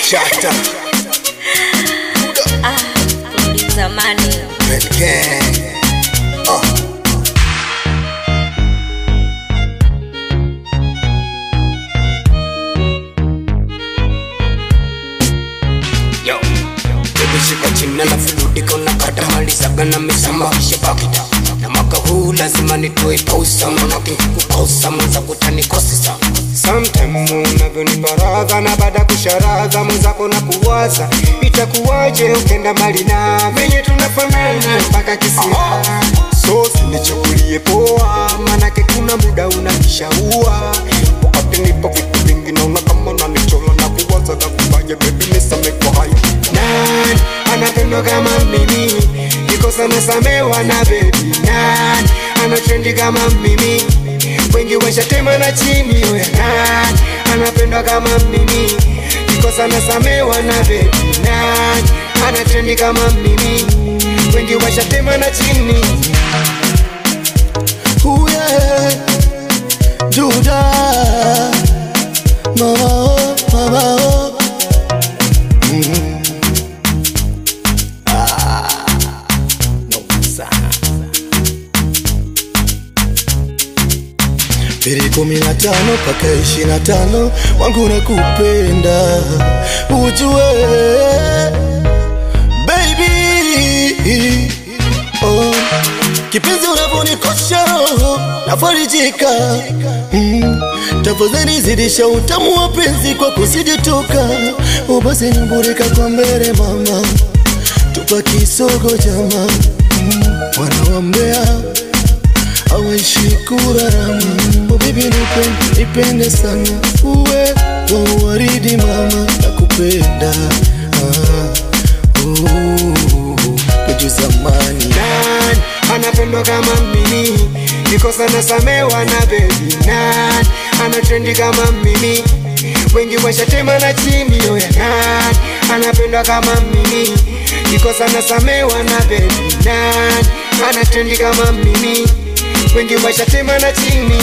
Chata. Ah, zamani. Red Gang. Yo, baby shika chini alafu rudi kona kata malizaga na misamba kisha bakita. Na mwaka huu lazima nitoe pausa, maana nikikukosa mwenzako utanikosesa. Sometime unavyoniparadha na baada kusharadha mwenzako na kuwaza itakuwaje ukenda mbali na venye tunafanana mpaka kisira. So sinichukulie poa, manake kuna muda unanishaua. Wakati nipo vitu vingi naona kama unanichola na kuwaza na kufanya baby nisame kwa hayo. Nani anapendwa kama mimi, nikosa nasamewa na baby. Nani anatrendi kama mimi, wengi washatema na chini. Oya nani anapendwa kama mimi, nikosa nasamewa na baby. Nani anatrendi kama mimi, wengi washatema na chini. Ooh yeah, Juda, mama oh, mama oh. Ah, no sana. 2015 mpaka 25 wangu nakupenda, ujue baby. Oh, kipenzi unavyonikosha roho nafarijika. Tafadhali zidisha utamu wa penzi kwa kusijitoka. Ubasi nyumburika kwa mbele mama, tupa kisogo jama. Wanawambea hawaishi kurarama. Oh baby nipende, nipende sana, uwe wa waridi mama, nakupenda. Oh, zamani. Nani anapendwa kama mimi, nikosa nasamewa na baby. Nani anatrendi kama mimi, wengi washatema na chini. Oya nani anapendwa kama mimi, nikosa nasamewa na baby. Nani anatrendi kama mimi, wengi washatema na chini.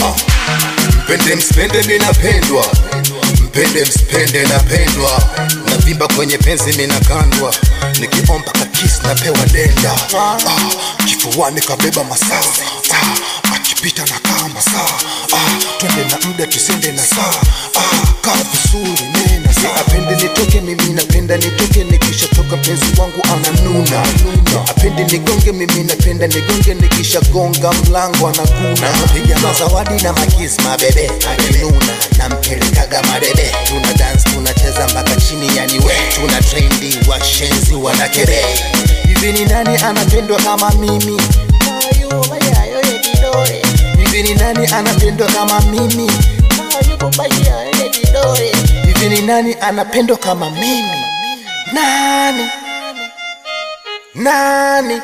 Mpende msipende mimi napendwa, mpende msipende napendwa. Navimba kwenye penzi mimi nakandwa, nikiomba kakis napewa denda. Kifuani kabeba masaa, akipita na kama saa. Twende na muda tusende na saa. Kaa vizuri nena saa. Apende nitoke mimi napenda nitoke, nikishatoka mpenzi wangu ananuna. Apende nigonge mimi napenda nigonge, nikishagonga mlango anaguna. Napiga mazawadi na makiss mabebe, akinuna nampelekaga madebe. Tuna dance tunacheza mpaka chini yani we, tuna trendi washenzi wanakere. Hivi ni nani anapendwa kama mimi? Hivi ni nani anapendwa kama mimi? Hivi ni nani anapendwa kama mimi? Nani? Nani?